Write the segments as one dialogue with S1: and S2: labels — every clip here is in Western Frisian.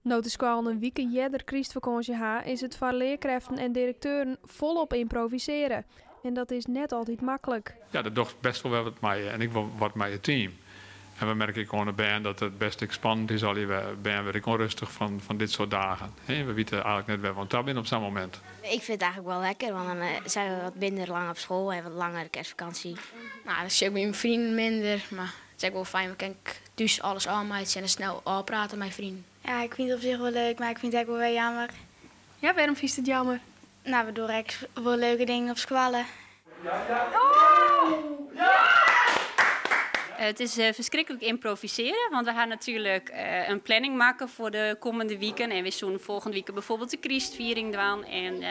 S1: No't de skoallen in wike earder krystfakânsje ha, is it foar learkrêften en direkteuren folop ymprovisearje. En dat is net altyd maklik.
S2: Ja, dat docht bêst wol wer wat mei je en ek wol wat mei it team. En we merke ek oan de bern dat it bêst ek spannend is. Al dy bern wurde ek ûnrêstich fan dit soart dagen. We witte eigentlik net wêr't we oan ta binne op sa'n momint.
S3: Ik fyn it eigentlik wol lekker, want dan binne we wat minder lang op skoalle en wat langer kerstfakânsje.
S4: No, dan sjoch ik myn freonen minder, mar it is ek wol fijn, want kin ik thús alles ôfmeitsje en snel ôfprate mei freonen.
S5: Ja, ik fyn it op sich wol leuk, mar ik fyn it ek wol wer jammer.
S1: Ja, wêrom fynst it jammer?
S5: No, we dogge ek wol leuke dingen op skoalle.
S6: It is ferskriklik ymprovisearje, want we ha natuerlik in planning makke foar de kommende wiken. En we soene folgjende wike bygelyks de krystfiering dwaan. En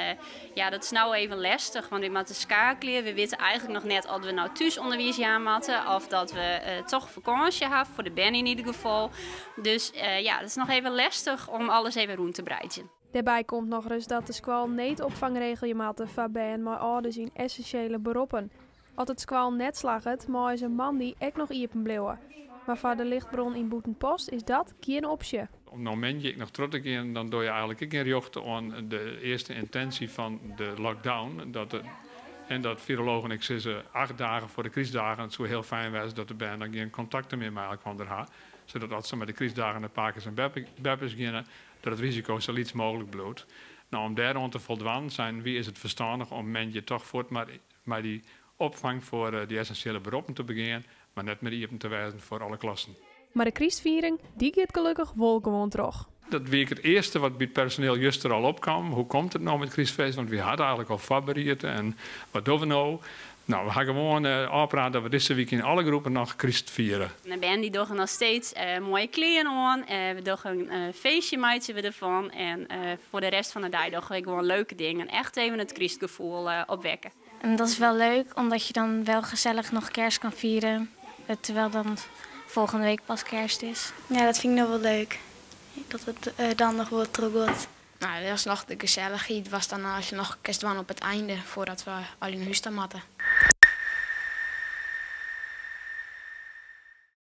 S6: ja, dat is no even lestich, want we moatte skeakelje. We witte eigentlik noch net oft we no thúsûnderwiis jaan moatte of dat we dochs fakânsje ha, foar de bern yn ieder gefal. Dus ja, it is noch even lestich om alles even rûn te breidzjen.
S1: Dêrby komt nochris dat de skoallen needopfang regelje moatte foar bern mei âlders yn essinsjele beroppen. As it skoallen net slagget, meie se moandei ek noch iepen bliuwe. Mar foar de Lichtbron yn Bûtenpost is dat gjin opsje.
S2: Om no moandei ek noch troch te gean, dan dogge je eigentlik ek gjin rjocht oan de earste yntinsje fan de lockdown. En dat firologen ek sizze, 8 dagen foar de krystdagen, it soe hiel fijn wêze dat de bern dan gjin kontakten mear mei elkoar ha. Sadat as se mei de krystdagen nei pakes en beppes geane, dat it risiko sa lyts mooglik bliuwt. No, om dêroan te foldwaan, seine wy, is it ferstannich om moandei dochs fuort mei dy opfang foar dy essinsjele beroppen te begjinnen, mar net mear iepen te wêzen foar alle klassen.
S1: Mar de krystfiering, dy giet gelokkich wol gewoan troch.
S2: Dat wie it earste wat by it personiel juster al opkaam. Hoe komt it no mei it krystfeest? Want we hiene eigentlik al foarberied en wat dogge we no? No, we ha gewoan ôfpraat dat we dizze wike yn alle groepen noch kryst fiere.
S6: De bern dy dogge noch steeds moaie klean oan. We dogge in feestje meitsje we derfan. En foar de rest fan de dei dogge we gewoan leuke dingen. Echt even it krystgefoel opwekke.
S5: En dat is wel leuk, omdat je dan wel gezellig nog kerst kan vieren. Terwijl dan volgende week pas kerst is. Ja, dat fyn ik noch wol leuk. Dat it dan noch wol trochgiet.
S4: No, dat is noch de gesellichheid, was dan as je noch kerst dwaan op it ein, foardat we al yn hûs ta moatte.